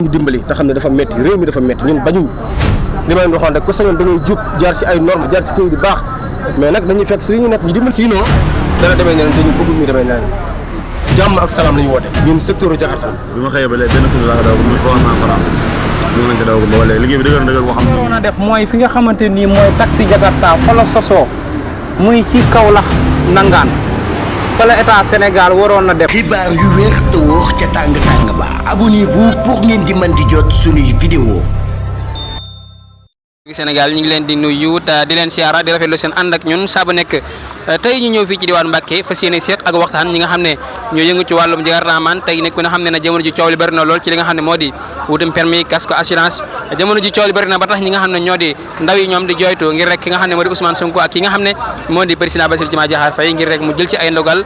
dimbali te xam ne dafa métti réew mi dafa métti ñun bañuñ li ma leen waxoon rek ku sañoon dañuy jub jaar si ay normes jaar si këyit yu baax mais nag dañuy fekk si li ñu nekk ñu dimbali sinon dana demee neneen te ñu bëggul ñu demee neneen jàmm ak salaam la ñu woote ñun secteur Jakarta bi ma xëyee ba léegi benn kuréel laa ko daw muy 300 francs ñu nañ ko daw ba léegi liggéey bi dëgër boo xam ne waroon a def mooy fi nga xamante nii mooy taxi Jakarta fa la sosoo muy ci Kaolack nangaan fa la état Sénégal waroon na def xibaar yu wér te wóor ca tàng-tàng ba abonnez-vous pour ngeen di mën di jot suñuy vidéo Sénégal ñu ngi leen di nuyu te di leen siyaara di rafetlu seen ànd ak ñun saa bu nekk tey ñu ñëw fii ci diwaan Mbàkke fas yéene seet ak waxtaan ñi nga xam ne ñoo yëngu ci wàllum Jakartaman tey nekk ku ne xam ne na jamono ji coow li bëri na lool ci li nga xam ne moo di wutum permis casque assurance jamono ji coow li bëri na ba tax ñi nga xam ne ñoo di ndaw yi ñoom di jooytu ngir rek ki nga xam ne moo di Ousmane Sonko ak ki nga xam ne moo di président Bassirou Diomaye Diakhar Faye ngir rek mu jël ci ay ndogal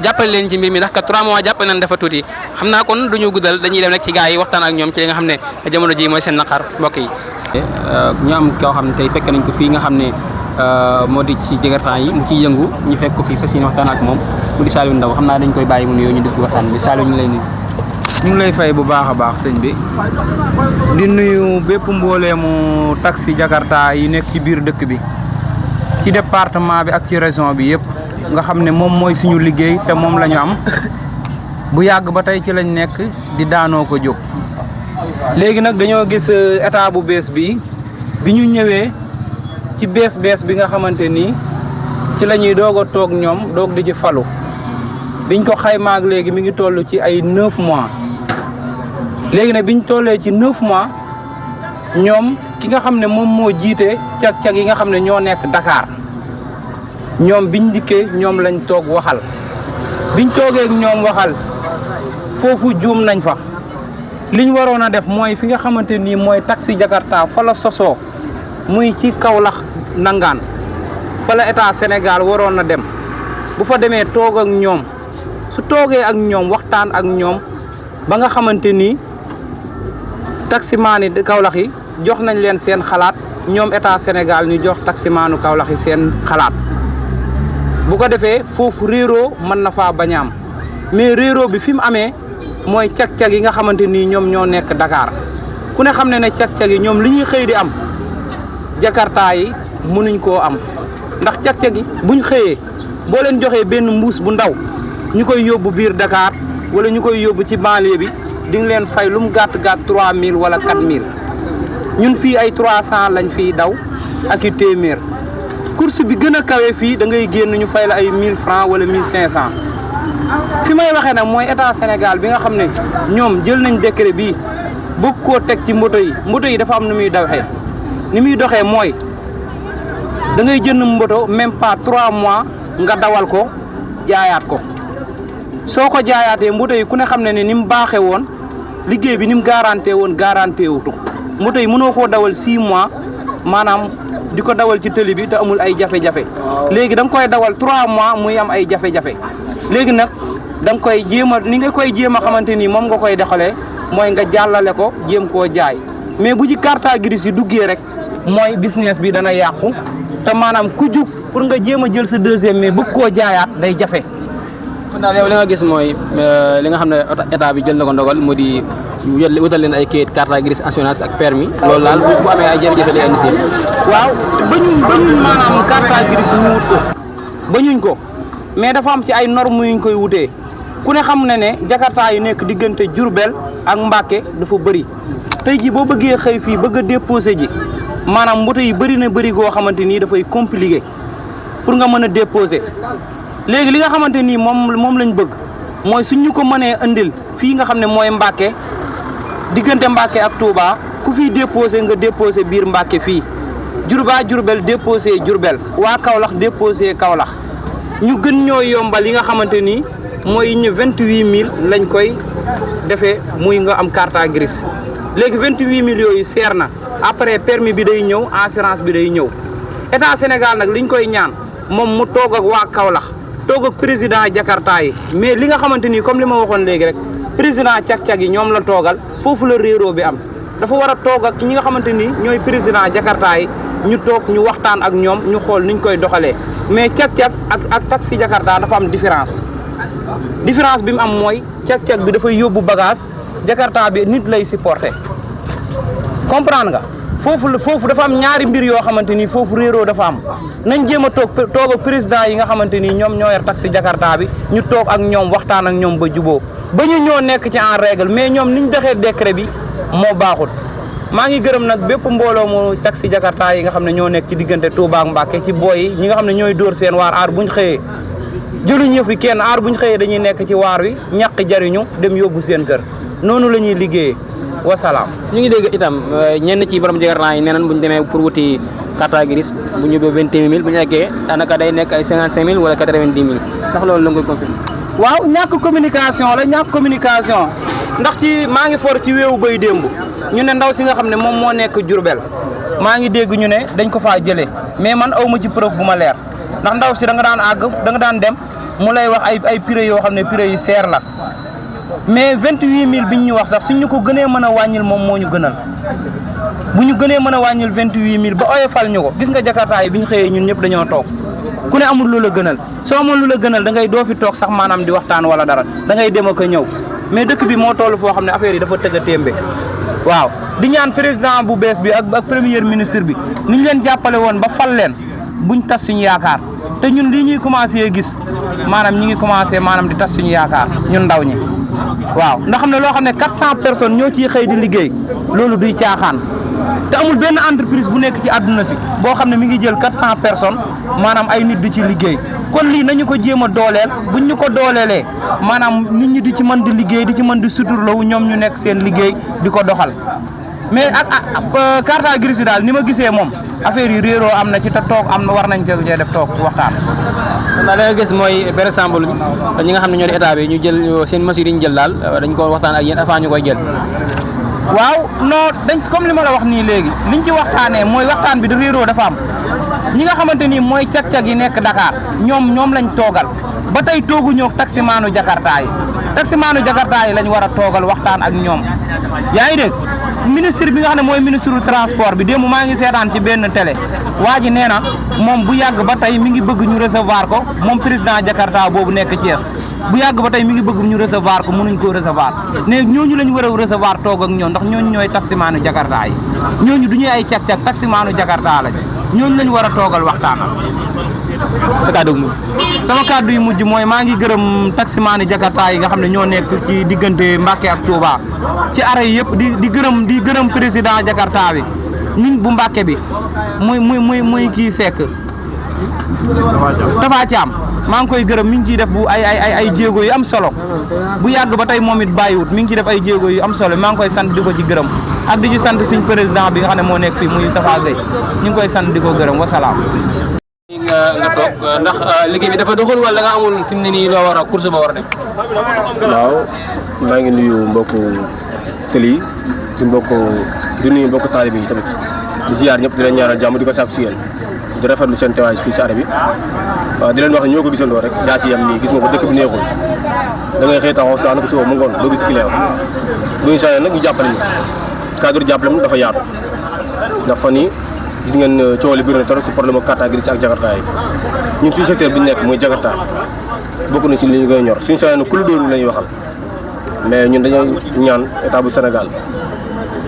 jàppale leen ci mbir mi ndax ka 3 mois jàpp nañ dafa tuuti xam naa kon duñu guddal dañuy dem rek ci gars yi waxtaan ak ñoom ci li nga xam ne jamono ji mooy seen naqar mbokk yi ñu am koo xam ne tey fekk nañ ko fii nga xam ne moo di ci Jakarta yi mu ciy yëngu ñu fekk ko fii fas yéene waxtaan ak moom mu di Saliou Ndao xam naa dañ koy bàyyi mu nuyoo ñu def ci waxtaan bi Saliou ñu ngi lay nuyu. ñu ngi lay fay bu baax a baax sëñ bi di nuyu bépp mbooleemu taxi Jakarta yi nekk ci biir dëkk bi ci département bi ak ci région bi yëpp nga xam ne moom mooy suñu liggéey te moom la ñu am bu yàgg ba tey ci lañ nekk di daanoo ko jóg. léegi nag dañoo gis état bu bees bi ñu ñëwee ci bees bi nga xamante ni ci la ñuy doog a toog ñoom doog di ci falu biñ ko xaymaak léegi mi ngi toll ci ay 9 mois léegi nag biñ tollee ci 9 mois ñoom ki nga xam ne moom moo jiite cag-cag yi nga xam ne ñoo nekk Dakar ñoom biñ dikkee ñoom lañ toog waxal biñ toogee ak ñoom waxal foofu juum nañ fa liñ waroon a def mooy fi nga xamante nii mooy taxi Jakarta fa la sosoo muy ci Kaolack nangaan fa la état Sénégal waroon na dem bu fa demee toog ak ñoom su toogee ak ñoom waxtaan ak ñoom ba nga xamante ni taximaani Kaolack yi jox nañ leen seen xalaat ñoom état Sénégal ñu jox taximaanu Kaolack yi seen xalaat bu ko defee foofu réeroo mën na faa bañ a am mais réeroo bi fi mu amee mooy cag-cag yi nga xamante nii ñoom ñoo nekk Dakar ku ne xam ne ne cag-cag yi ñoom li ñuy xëy di am Jakarta yi mënuñ koo am ndax cag-cag yi buñ xëyee boo leen joxee benn mbuus bu ndaw ñu koy yóbbu biir Dakar wala ñu koy yóbbu ci banlieue bi di nga leen fay lu mu gàtt 3000 wala 4000 ñun fii ay 300 lañ fiy daw ak i téeméer course bi gën a kawe fii da ngay génn ñu fay la ay 1000 francs wala 1500 fi may waxee nag mooy état Sénégal bi nga xam ne ñoom jël nañ décret bii bëgg koo teg ci moto yi dafa am nu muy doxee ni muy doxee mooy da ngay jënd moto même pas 3 mois nga dawal ko jaayaat ko soo ko jaayaatee moto yi ku ne xam ne ni mu baaxee woon liggéey bi ni mu garanté wutu moto yi mënoo koo dawal 6 mois maanaam di ko dawal ci tëli bi te amul ay jafe-jafe léegi da nga koy dawal 3 mois muy am ay jafe-jafe léegi nag da nga koy ni nga koy jéem a xamante ni moom nga koy doxalee mooy nga jàllale ko jéem koo jaay mais bu ci carte grise yi duggee rek mooy business bi dana yàqu te maanaam ku jug pour nga jéem a jël sa deuxième mais bëgg koo jaayaat day jafe. kon daal yow li nga gis mooy li nga xam ne état bi jël na ko ndogal mu di wutal leen ay kayit carte grise assurance ak permis loolu daal bu amee ay jafe-jafe lay indi si. waaw bañuñ maanaam carte grise ñu wut ko bañuñ ko mais dafa am ci ay normes yuñ koy wutee ku ne xam ne ne Jakarta yu nekk diggante Diourbel ak Mbacké dafa bëri tey ji boo bëggee xëy fii bëgg a déposé ji maanaam moto yi bëri na bëri goo xamante nii dafay compliqué pour nga mën a déposé léegi li nga xamante nii moom lañ bëgg mooy suñ ñu ko mënee indil fii nga xam ne mooy Mbacké diggante Mbacké ak Touba ku fii déposé nga déposé biir Mbacké fii Diourbel déposé Diourbel waa Kaolack déposé Kaolack ñu gën ñoo yombal yi nga xamante ni mooy ñu 28000 lañ koy defee muy nga am carte grise léegi 28000 yooyu seer na après permis bi day ñëw assurance bi day ñëw état Sénégal nag liñ koy ñaan moom mu toog ak waa Kaolack toog ak président Jakarta yi mais li nga xamante ni comme li ma waxoon léegi rek président cag-cag yi ñoom la toogal foofu la réeroo bi am dafa war a toog ak ñi nga xamante ni ñooy président Jakarta yi ñu toog ñu waxtaan ak ñoom ñu xool niñ koy doxalee mais cag-cag ak taxi Jakarta dafa am différence bi mu am mooy cag-cag bi dafay yóbbu bagage Jakarta bi nit lay supporter comprendre nga foofu dafa am ñaari mbir yoo xamante ni foofu réeroo dafa am nañ jéem a toog ak président yi nga xamante ni ñoom ñoo yor taxi Jakarta bi ñu toog ak ñoom waxtaan ak ñoom ba juboo ba ñu ñoo nekk ci en règle mais ñoom niñ doxee décret bi moo baaxul. maa ngi gërëm nag bépp mbooloo mu taxi Jakarta yi nga xam ne ñoo nekk ci diggante Touba ak Mbacké ci booy yi ñi nga xam ne ñooy dóor seen waar aar buñ xëyee jëluñu fi kenn aar buñ xëyee dañuy nekk ci waar wi ñàq jariñu dem yóbbu seen kër noonu la ñuy liggéeyee wasalaam. ñu ngi dégg itam ñenn ci borom Jakarta yi nee nañ bu ñu demee pour wuti carte grise bu ñu yóbbee 21000 bu ñu eggee daanaka day nekk ay 55000 wala 90000 ndax loolu la nga koy confirmer. waaw ñàkk communication ndax ci maa ngi for ci wéewu bay démb ñu ne ndaw si nga xam ne moom moo nekk Diourbel maa ngi dégg ñu ne dañ ko faa jëlee mais man awma ci preuve bu ma leer ndax ndaw si da nga daan àgg da nga daan dem mu lay wax ay prix yoo xam ne prix yu seer la mais 28000 bi ñu wax sax suñ ñu ko gënee mën a wàññil moom moo ñu gënal bu ñu gënee mën a wàññil 28000 ba oyofal ñu ko gis nga Jakarta yi bi ñu xëyee ñun ñëpp dañoo toog ku ne amul lu la gënal soo amul lu la gënal da ngay doo fi toog sax maanaam di waxtaan wala dara da ngay dem ak a ñëw mais dëkk bi moo toll foo xam ne affaire yi dafa tëgg a témbe waaw di ñaan président bu bees bi ak premier ministre bi ni ñu leen jàppale woon ba fal leen buñ tas suñu yaakaar te ñun lii ñuy commencé gis maanaam ñi ngi commencé maanaam di tas suñu yaakaar ñun ndaw ñi waaw ndax xam ne loo xam ne 400 personnes ñoo ciy xëy di liggéey loolu duy caaxaan te amul benn entreprise bu nekk ci àdduna si boo xam ne mi ngi jël 400 personnes maanaam ay nit du ci liggéey kon lii nañu ko jéem a dooleel buñ ñu ko dooleelee maanaam nit ñi di ci mën di liggéey di ci mën di suturlawu ñoom ñu nekk seen liggéey di ko doxal mais ak carte grise daal ni ma gisee moom affaire yi réeroo am na ci te toog am na war nañ ko def toog waxtaan. ndax da nga gis mooy par exemple ñi nga xam ne ñoo di état bi ñu jël seen mesures yi ñu jël daal dañ ko waxtaan ak yéen avant ñu koy jël. waaw non dañ comme li ma la wax nii léegi liñ ci waxtaanee mooy waxtaan bi da réeroo dafa am ñi nga xamante ni mooy cag-cag yi nekk Dakar ñoom lañ toogal ba tey tooguñoo taximaanu Jakarta yi taximaanu Jakarta yi lañ war a toogal waxtaan ak ñoom yaa ngi dégg ministre bi nga xam ne mooy ministre du transport bi démb maa ngi seetaan ci benn télé waa ji nee na moom bu yàgg ba tey mi ngi bëgg ñu recevoir ko moom président Jakarta boobu nekk Thiès bu yàgg ba tey mi ngi bëgg ñu recevoir ko mënuñ koo recevoir ne ñooñu lañ war a recevoir toog ak ñoom ndax ñooñu ñooy taximaanu Jakarta yi ñooñu du ñuy ay cag-cag taximaanu Jakarta lañ ñooñu lañ war a toogal waxtaanal. sa kàddu gi sama kàddu yu mujj mooy maa ngi gërëm taximaani Jakarta yi nga xam ne ñoo nekk ci diggante Mbacké ak Touba ci arrêt yëpp di gërëm président Jakarta bi ñun bu Mbacké bi muy kii Seck Tafa Thiam maa ngi koy gërëm mi ngi ciy def bu ay jéego yu am solo bu yàgg ba tey moom it bàyyiwut mi ngi ciy def ay jéego yu am solo maa ngi koy sant di ko ci gërëm ak di ci sant suñ président bi nga xam ne moo nekk fii muy Tafa Gueye ñu ngi koy sant di ko gërëm wasalaam. nga toog ndax liggéey bi dafa doxul wala da nga amul fi mu ne nii loo war a course ba war a dem. waaw maa ngi nuyu mbokku tëli yi di nuyu mbokku taalibe yi tamit di ziar ñëpp di leen ñaanal jàmm di ko sàkku si yéen di rafetlu seen teewaay fii si arrêt bi waaw di leen wax ne ñoo ko gisandoo rek daa si yem nii gis nga ko dëkk bi neexul da ngay xëy taxaw saa na ko suba mu ngoon doo gis client bu ñu sañoon nag ñu jàppale ñu cadre jàppale mu dafa yaatu ndax fan yi gis ngeen coow li bëri na trop si problème carte grise ak Jakarta yi ñun suñu secteur bi ñu nekk muy Jakarta bokk na si li ñu gën a ñor suñu sañoon ku lu doon la ñuy waxal mais ñun dañoo ñaan état bu Sénégal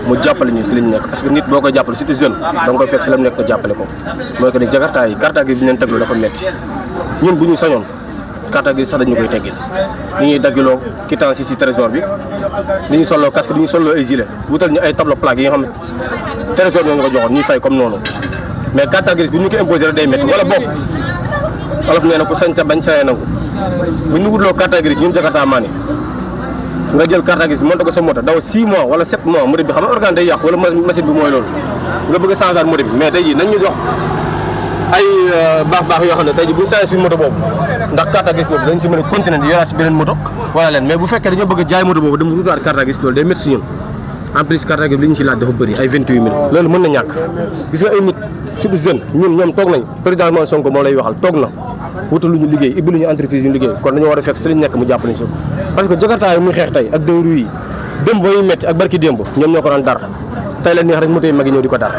mu jàppale ñu si li ñu nekk parce que nit boo koy jàppale surtout jeune da nga koy fekk si la mu nekk ko jàppale ko mooy que ne Jakarta yi carte grise bi ñu leen teglu dafa metti ñun bu ñu sañoon carte grise sax dañu koy teggil li ñuy daggiloo quittance yi si trésor bi li ñu solloo casque li ñu solloo ay gilet wutal ñu ay tableau plaque yi nga xam ne trésor ñoo ñu ko joxoon ñuy fay comme noonu mais carte grise bi ñu ko imposé rek day métti wala boog olof nee na ku sañ ta bañ sañee nangu bu ñu wutloo carte grise ñun Jakarta maa ni nga jël carte grise bi monté ko sa moto daw 6 mois wala 7 mois moto bi xam nga organe day yàqu wala machine bi mooy loolu nga bëgg a changer moto bi mais tey jii nañ ñu jox ay baax yoo xam ne tey jii bu ñu changé suñu moto boobu ndax carte grise boobu dañ si mën a continuer di yoraat si beneen moto wala leen mais bu fekkee dañoo bëgg a jaay moto boobu dem wutaat carte grise loolu day métti si ñun en plus carte grise bi li ñu si laaj dafa bëri ay 28000 loolu mën na ñàkk gis nga ay nit surtout jeune ñoom toog nañ président Ousmane Sonko moo lay waxal toog na wutal lu ñu liggéey ibbi lu ñu entreprise yu liggéey kon dañoo war a fekk si li ñu nekk mu jàppale si parce que Jakarta yi muy xeex tey ak dëwru yi démb yi métti ak barki démb ñoom ñoo ko daan dar tey la neex rek moto yi mag yi ñëw di ko dar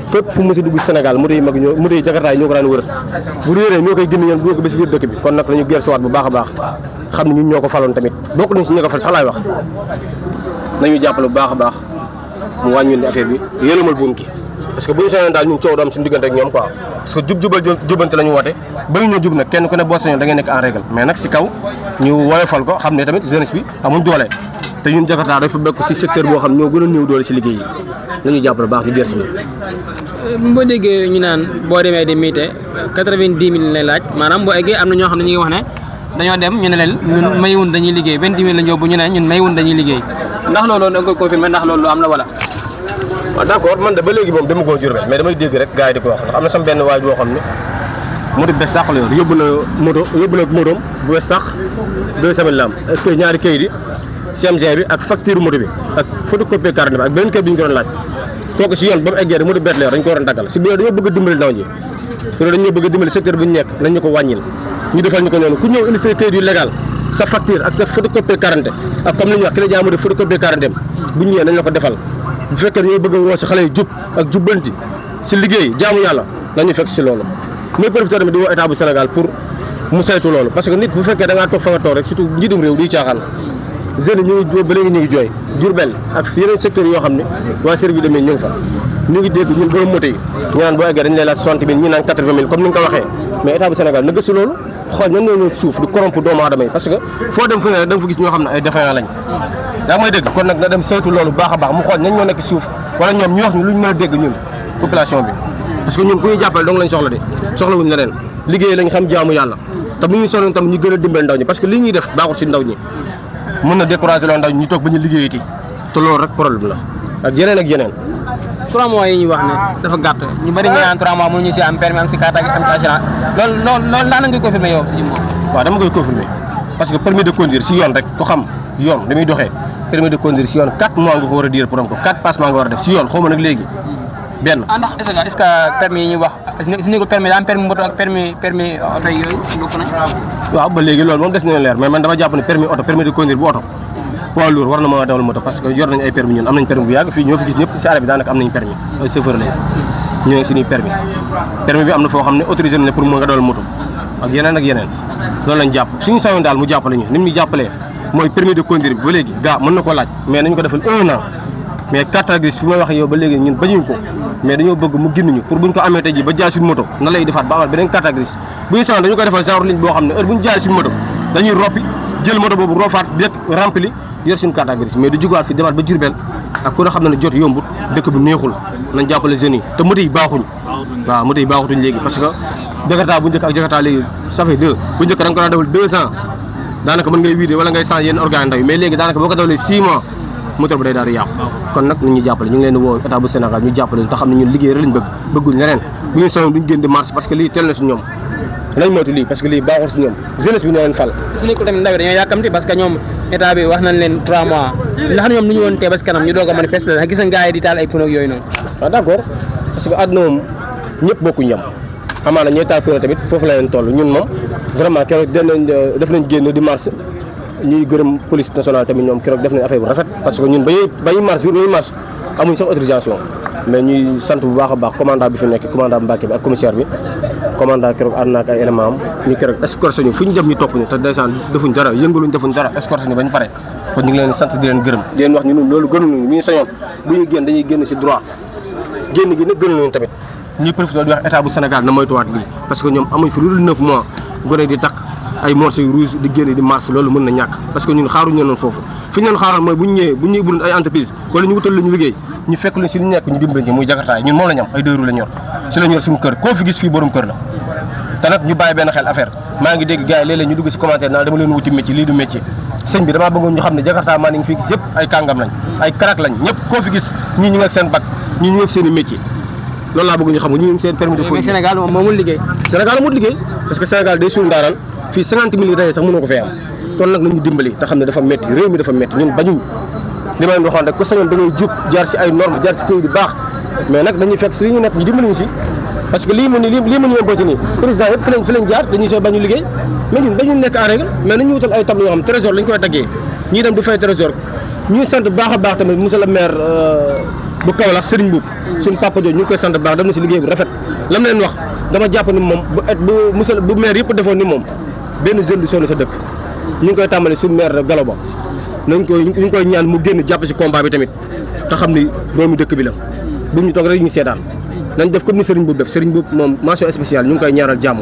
fépp fu mu si dugg Sénégal moto yi mag ñoo moto yi Jakarta yi ñoo ko daan wër bu réeree ñoo koy génn ñoom dugal ko ba si biir dëkk bi kon nag lañu gersuwaat bu baax a baax xam ne ñun ñoo ko faloon tamit bokk nañ si ñi ko fal sax laay wax nañu jàppale bu baax a baax mu wàññi leen affaire bi yëlamal buum ki parce que bu ñu sañoon daal ñun coow du am suñu diggante ak ñoom quoi parce que jubante la ñu woote bëgg ñoo jub nag kenn ku ne boo sañoon da ngay nekk en règle mais nag si kaw ñu woyofal ko xam ne tamit jeunesse bi amuñ doole te ñun Jakarta dafa bokk si secteur boo xam ñoo gën a néew doole si liggéey yi nañu jàppale baax ñu gersu boo déggee ñu naan boo demee di miite 90 000 lay laaj maanaam boo eggee am na ñoo xam ne ñu ngi wax ne dañoo dem ñu ne leen ñun maywun dañuy liggéey 20 000 lañ yóbbu ñu ne ñun maywun dañuy liggéey ndax loolu da nga koy confirmer ndax loolu am na wala. waaw d'accord man de ba léegi moom dama koo Diourbel mais damay dégg rek gars yi di ko wax ndax am na sama benn waay boo xam ne moto bes sax la yor yóbbu na motoom bu bes sax 2 semaines la am ak ñaari kayit yi CMG bi ak facture moto bi ak photocopie carte bi ak beneen kayit bi ñu ko doon laaj kooku si yoon ba mu eggee rek moto bet la yor dañ ko waroon daggal si biir dañoo bëgg a dimbali ndaw ñi loolu dañoo bëgg a dimbali secteur bu ñu nekk nañ ñu ko wàññil ñu defal ñu ko noonu ku ñëw indi say kayit yu légal sa facture ak sa photocopie carte ak comme li ñuy wax ki la jaamu de photocopie carte bu ñu ñëwee nañ la ko defal bu fekkee dañoo bëgg a woo si xale yi jub ak jubbanti si liggéey jaamu yàlla nañu fekk si loolu muy profité tamit di woo état bu Sénégal pour mu saytu loolu parce que nit bu fekkee da ngaa toog fa nga toog rek surtout njiitum réew di caaxaan jeunes ñu ngi jooy ba léegi ñu ngi jooy Diourbel ak yeneen secteurs yoo xam ne waa service de mine ñu ngi fa ñu ngi dégg ñun borom moto yi ñu naan boo eggee dañu lay laaj 60 000 ñi naan 80 000 comme ni nga ko waxee mais état bu Sénégal na gëstu loolu xool ñan ñoo suuf di corrompre doomu aadama yi parce que foo dem fu ne rek da nga fa gis ñoo xam ne ay défaillant lañ yaa may dégg kon nag na dem saytu loolu baax a baax mu xool ñan ñoo nekk suuf wala ñoom ñu wax ñu luñ mën a dégg ñun population bi parce que ñun ku ñu jàppale dong lañ soxla de soxla wuñ leneen liggéey lañ xam jaamu yàlla te bu ñu sonoon tam ñu gën a dimbale ndaw ñi parce que li ñuy def baaxul si ndaw ñi mën na décourager loo ndaw ñi ñu toog ba ñu liggéeyati te loolu rek problème la ak yeneen 3 mois yi ñu wax ne dafa gàtt ñu bëri nga naan 3 mois mënuñu si am permis am si carte am assurance loolu daan nga koy confirmer yow si jëm boobu. waaw dama koy confirmer parce que permis de conduire si yoon rek ku xam yoon damuy doxee permis de conduire si yoon 4 mois nga ko war a diir pour am ko 4 passements nga war a def si yoon xaw ma nag léegi benn. ndax est-ce que permis yi ñuy wax si ni ko permis daa am permis moto ak permis oto yi yooyu bokk nañ. waaw ba léegi loolu moom des na leer mais man dama jàpp ne permis oto permis de conduire bu oto poids lourd war na mën a dawal moto parce que yor nañu ay permis ñun am nañ permis bu yàgg fii ñoo fi gis ñëpp ci arrêt bi daanaka am nañu permis ay chauffeur lañ ñoo ngi suñuy permis bi am na foo xam ne autorisé nañ pour mu nga dawal moto ak yeneen loolu lañ jàpp suñu sañoon daal mu jàppale ñu ni mu ñu jàppalee mooy permis de conduire bi ba léegi gaa mën na ko laaj mais nañu ko defal 1 an mais carte grise fi may wax yow ba léegi ñun bañuñ ko mais dañoo bëgg mu génn ñu pour buñ ko amee tey ji ba jaay suñu moto na lay defaat ba amal beneen carte grise bu ñu sañoon dañu ko defal genre ligne boo xam ne heure bu ñu jaay suñu moto dañuy roppi jël moto boobu roofaat bi rek rempli yor suñu carte grise mais du jugaat fi demaat ba Diourbel ak ku ne xam ne jot yombut dëkk bi neexul nañ jàppale jeunes yi te moto yi baaxuñ waaw moto yi baaxutuñ léegi parce que Jakarta bu njëkk ak Jakarta léegi ça fait 2 bu njëkk da nga ko daan dawal 2 ans daanaka mën ngay wiide wala ngay change yenn organe ndaw yi mais léegi daanaka boo ko dawalee 6 mois moteur bi day daal di yàqu kon nag ñu jàppale ñu ngi leen di woo état bu Sénégal ñu jàppale te xam ne ñun liggéey rek lañ bëgg bëgguñ leneen bu ñu sonoon duñ génn di marche parce que lii teel na si ñoom nañ moytu lii parce que lii baaxul si ñoom jeunesse bi ñoo leen fal su nekkul tamit ndaw yi dañoo yàkkamti parce que ñoom état bi wax nañ leen 3 mois ndax ñoom nu ñu woon tee ba si kanam ñu doog a manifester la gis nga gars yi di taal ay pneu yooyu noonu waaw d'accord parce que àdduna moom ñëpp bokkuñ yam amaana ñooy taal pneu tamit foofu la leen toll ñun moom vraiment keroog def nañ génn di marche ñuy gërëm police nationale tamit ñoom keroog def nañ affaire bu rafet parce que ñun bañuy marche jour bañuy marche amuñ sax autorisation mais ñuy sant bu baax a baax commandant bi fi nekk commandant Mbacke bi ak commissaire bi commandant keroog ànd na ak ay élément am ñu keroog escorté ñu fu ñu jëm ñu topp ñu te ndeysaan defuñ dara yëngaluñ defuñ dara escorté ñu bañ pare kon ñu ngi leen sant di leen gërëm di leen wax ñu nun loolu gënuñu bu ñu sañoon bu ñu génn dañuy génn si droit génn gi nag gënuñu tamit ñuy profité di wax état bu Sénégal na moytuwaat lii parce que ñoom amuñ fi lu dul 9 mois gone di takk ay morceaux rouge di génn di marche loolu mën na ñàkk parce que ñun xaaruñu noonu foofu fi ñu leen xaaroon mooy bu ñu ñëwee bu ñu ubbiwoon ay entreprise wala ñu wutal lu ñu liggéey ñu fekk lu si lu nekk ñu dimbali ñu muy Jakarta ñun moom la ñu am ay 2 roues la ñor si la ñor suñu kër koo fi gis fii borom kër la te nag ñu bàyyi benn xel affaire maa ngi dégg gars yi léeg-léeg ñu dugg si commentaire naa dama leen wuti métier lii du métier sëñ bi damaa bëggoon ñu xam ne Jakarta maa ngi fii gis yëpp ay kàngam lañ ay karak lañ ñëpp koo fi gis ñii ñu ngi ak seen bac ñii ñu ngi ak seen i métier loolu laa bëgg ñu xam nga ñu ngi seen permis de conduire. mais Sénégal moom moomul liggéey. Sénégal amul liggéey parce que Sénégal day suñu daaraan fii 50 000 tey sax mënoo ko fee am kon nag nañu dimbali te xam ne dafa métti réew mi dafa métti ñun bañuñ li ma leen waxoon rek ku sañoon da ngay jub jaar si ay normes jaar si këy di baax mais nag dañuy fekk si li ñu nekk ñu dimbali ñu si parce que lii mu ñu imposé nii président yëpp fi lañ jaar dañuy soo bañu liggéey mais ñun dañu nekk en règle mais nañu wutal ay tableau yoo xam trésor lañ koy daggee ñii dem du fay trésor ñuy sant baax a baax tamit monsieur le maire bu Kaolack Serigne Mboup suñu papa jooju ñu ngi koy sant baax dem na si liggéey bu rafet lam leen wax dama jàpp ni moom bu maire yëpp defoon ni moom benn jeune du sonn sa dëkk ñu ngi koy tàmbali suñu maire Galo Ba ñu ngi koy ñaan mu génn jàpp si combat bi tamit te xam ni doomu dëkk bi la bu ñu toog rek ñu seetaan nañ def comme ni Serigne Boub def Serigne Boub moom mention spéciale ñu ngi koy ñaaral jàmm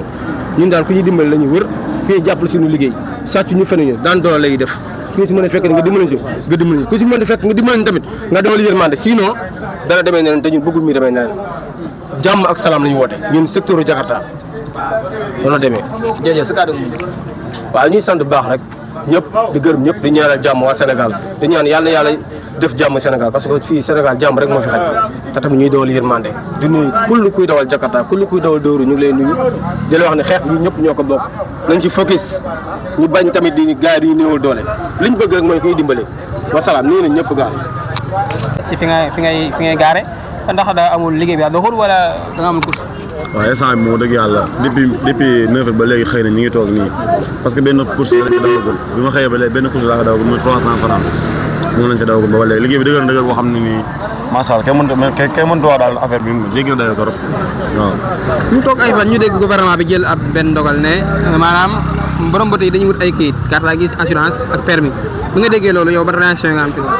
ñun daal ku ñuy dimbali la ñu wër ku ñuy jàppale suñu liggéey sàcc ñu fenuñu daan doole lay def ku si mën a fekk nga dimbali si nga dimbali ku si mën a fekk nga dimbali tamit nga demal yërmande sinon dana demee neneen te ñun bëggul mi demee neneen jàmm ak salaam la ñu woote ñun secteur u Jakarta loolu la demee. jërëjëf sa kàddu waaw ñuy sant bu baax rek ñëpp di gërëm ñëpp di ñaanal jàmm waa Sénégal di ñaan yàlla def jàmm Sénégal parce que fii Sénégal jàmm rek moo fi xaj te tamit ñuy dawal yërmande di nuyu kull kuy dawal Jakarta kull kuy dawal Dóoru ñu ngi lay nuyu di la wax ne xeex bi ñëpp ñoo ko bokk nañ ci focus ñu bañ tamit di gars yi di néewal doole liñ bëgg rek mooy kuy dimbale wasalaam nii nañ ñëpp gaal ci fi ngay gaare ndax da amul liggéey bi doxul wala da nga amul course. waaw instant bi moo dëgg yàlla depuis 9 ba léegi xëy na ñu ngi toog nii parce que benn course lañ ci dawagul bi ma xëyee ba léegi benn course laa ko dawagul muy 300 francs moom lañ ci dawagul ba léegi liggéey bi dëgër boo xam ne nii macha allah kenn mënut wax daal affaire bi jéggi na dayoo trop waaw. ñu toog ay fan ñu dégg gouvernement bi jël ab benn ndogal ne maanaam borom bato yi dañuy wut ay kayit carte grise assurance ak permis bi nga déggee loolu yow ban réaction nga am ci loolu.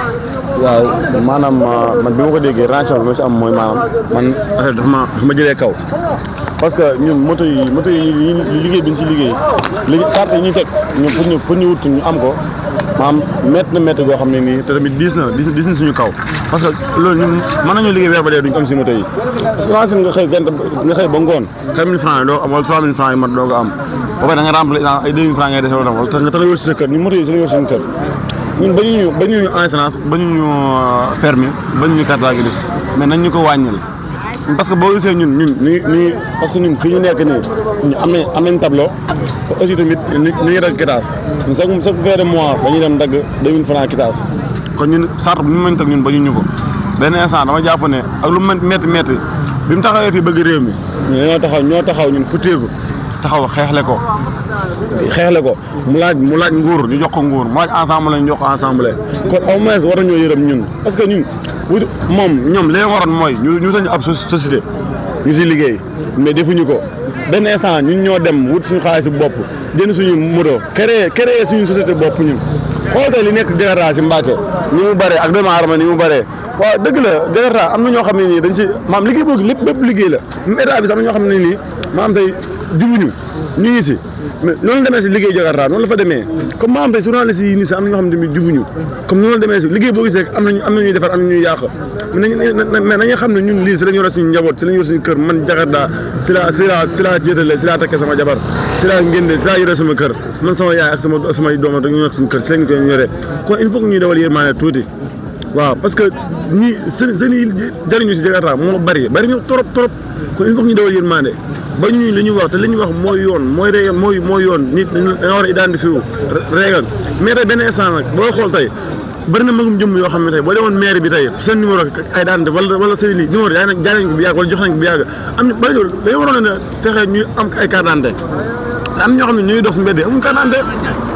waaw maanaam man bi ma ko déggee réaction bi ma si am mooy maanaam man affaire dafa ma jëlee kaw parce que ñun moto yi liggéey bi ñu si liggéey sart yi ñuy teg ñun pour ñu wut ñu am ko maanaam métti goo xam ne nii te tamit diis na suñu kaw parce que loolu ñun mën nañoo liggéey weer ba dee duñ ko am si moto yi parce que renseigné nga xëy ba ngoon 4000 francs yi doo am wala 3000 francs yi mat doo ko am ba pare da nga remplir ay 2000 francs ngay dese wala nga tax nga yor si sa kër ñun moto yi si la yor suñu kër ñun bañu ñu assurance bañu ñu permis bañu ñu carte grise mais nañ ñu ko wàññil parce que boo gisee ñun parce que ñun fii ñu nekk nii ñu am nañ tableau aussi tamit ñu ngi dagg quittance ñun chaque fin de mois dañuy dem dagg 2000 francs quittance kon ñun sart bu ñu mën teg ñun bañu ñu ko benn instant dama jàpp ne ak lu métti bi mu taxawee fii bëgg réew mi ñoo taxaw ñun futteeku taxaw xeexle ko mu laaj nguur ñu jox ko nguur mu laaj ensemble ñu jox ko ensemble kon au moins war nañoo yërëm ñun parce que ñun ñoom li leen waroon mooy ñu tañu ab société ñu si liggéey mais defuñu ko benn instant ñun ñoo dem wut suñu xaalis bopp jënd suñu moto créer suñu société bopp ñun xool tey li nekk Jakarta si Mbàkke ni mu bëree ak doomu aadama ni mu bëree waaw dëgg la Jakarta am na ñoo xam ne nii dañ si maam liggéey boobu bépp liggéey la même état bi sax am na ñoo xam ne nii maam tey jubuñu ñu ngi si mais noonu la demee si liggéey Jakarta noonu la fa demee comme maam tey journaliste yi nii sax am na ñoo xam ne tamit jubuñu comme noonu la demee si liggéey boo gisee am na ñuy defar am na ñuy yàq mais nañu xam ne ñun lii si la ñu yor suñu njaboot si la ñu yor suñu kër man Jakarta si laa jéetale si laa takkee sama jabar si laa ngénde si laa yore sama kër man sama yaay ak samay doom rek ñu nekk suñu kër si lañ koy yoree kon il faut que ñuy dawal yërmande tuuti waaw parce que ñi seen yi jariñu si Jakarta moo bari ñu trop kon il faut que ñu dawal yërmande ba ñu li ñuy wax te li ñuy wax mooy yoon mooy yoon nit da nga war a identifié wu réegal mais tey benn instant nag boo xool tey bëri na magum jëmm yoo xam ne tey boo demoon maire bi tey seen numéro ay daan wala seen lii numéro jaay nañ ko bu yàgg wala jox nañ ko bu yàgg am na bëri loolu dañoo waroon a fexe ñu am ay carte d'identité te am ñoo xam ne ñuy dox si mbedd yi amuñ carte d'identité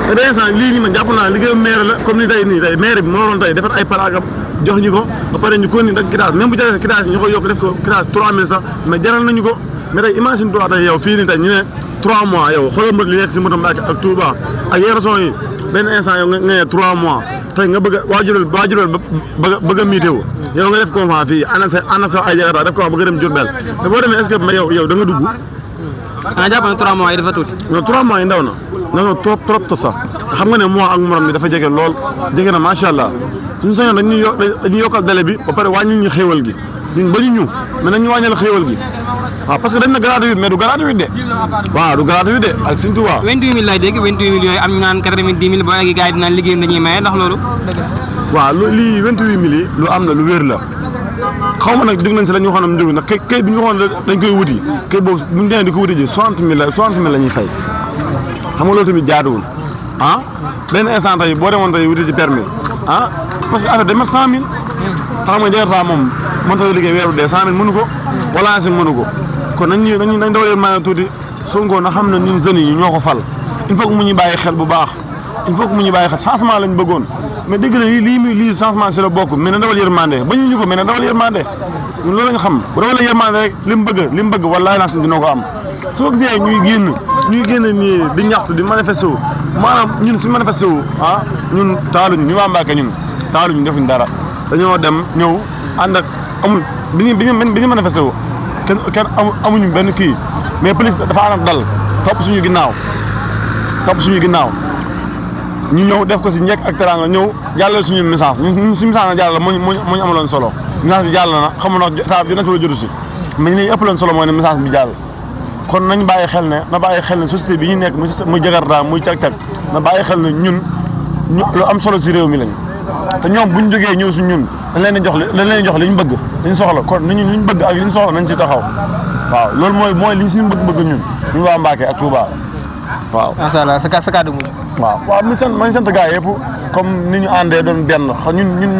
te day instant lii nii man jàpp naa liggéeyu maire la comme ni tey maire bi moo waroon tey defar ay paragraphe jox ñu ko ba pare ñu ko ni nag quittance même bu jaree quittance ñu koy yokk def ko quittance 3000 sax mais jaral nañu ko mais tey imagine toi tey yow fii nii tey ñu ne 3 mois yow xoolal mbir li nekk si moto Mbàkke ak Touba ak Yereson yi benn instant yow nga ne 3 mois tey nga bëgg a waajural bëgg a miité wu yow nga def confiance fii ànd ak sa ay Jakarta def ko bëgg a dem Diourbel te boo demee est-ce que mais yow da nga dugg. ah jàpp na 3 mois yi dafa tuuti. non 3 mois yi ndaw na trop to sax xam nga ne mois ak morom bi dafa jege lool jege na macha allah suñu sañoon dañuy yokkal délai bi ba pare wàññi ñu xéewal gi ñun bañu ñu mais nañ ñu wàññal xéewal gi waaw parce que dañ na gratuit mais du gratuit de waaw du gratuit de ak Sëñ Tuubaa 28000 lay dégg 28000 yooyu am ñu naan 90000 ba léegi gars yi dinaan liggéeyam dañuy maye ndax loolu waaw lii 28000 yi lu am na lu wér la xaw ma nag dégg nañ si la ñu waxoon am jóg nag kay bi ñu waxoon dañ koy wuti kay boobu bu ñu demee di ko wuti ji 60000 la ñuy fay xam nga loolu tamit jaaduwul ah benn instant tey boo demoon tey wuti ci permis ah parce que affaire day mat 100000 xam nga Jakarta moom mën ta liggéey weer bu dee 100000 mënu ko wala si mënu ko kon nañ dawal maa tuuti Sonko na xam ne ñun jeunes yi ñoo ko fal il faut que mu ñu bàyyi xel bu baax il faut que mu ñu bàyyi xel changement lañ bëggoon mais dégg na lii changement si la bokk mais na dawal yërmande ba ñu ko mais na dawal yërmande ñun loolu lañ xam bu dawal yërmande rek li mu bëgg wallaahi naa dina ko am soo gisee ñuy génn nii di ñaxtu di manifester wu maanaam ñun suñu manifester wu ñun taaluñu ñu waa Mbacke ñun taaluñu defuñ dara dañoo dem ñëw ànd ak amul bi ñu manifester wu kenn amuñu benn kii mais police dafa ànd ak dal topp suñu ginnaaw ñu ñëw def ko si njëkk ak teraanga ñëw jàllale suñu message ñun suñu message na jàllale moo ñu amaloon solo message bi jàll na xamu na état bi wala jotu si mais ñu leen ëppaloon solo mooy ne message bi jàll kon nañ bàyyi xel ne société bi ñu nekk muy Jakarta muy cag-cag na bàyyi xel ne ñun lu am solo si réew mi lañ te ñoom buñ jógee ñëw si ñun dañ leen di jox li ñu bëgg li ñu soxla kon li ñu bëgg ak li ñu soxla nañ si taxaw waaw loolu mooy li suñu bëgg ñun waa Mbacke ak Touba waaw. macha allah sa kàddu gi. waaw ma sant gars yëpp comme ni ñu àndee doon benn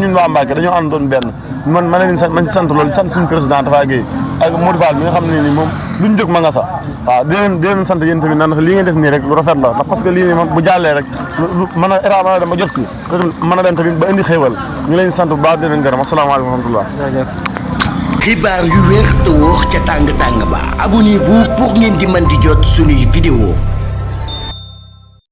ñun waa Mbacke dañoo ànd doon benn ma leen sant loolu sant suñu président Tafa Gueye ak Modou Fall mi nga xam ne nii moom duñ jóg ma nga sax waaw di leen sant yéen tamit ndax lii ngeen def nii rek lu rafet la ndax parce que lii nii moom bu jàllee rek mën a état mën a dem ba jot si mën a dem tamit ba indi xéewal ñu leen sant bu baax di leen gërëm asalaamaaleykum wa rahmatullah. xibaar yu wér te wóor ca tàng tàng ba abonnez-vous pour ngeen di mën di jot suñuy vidéo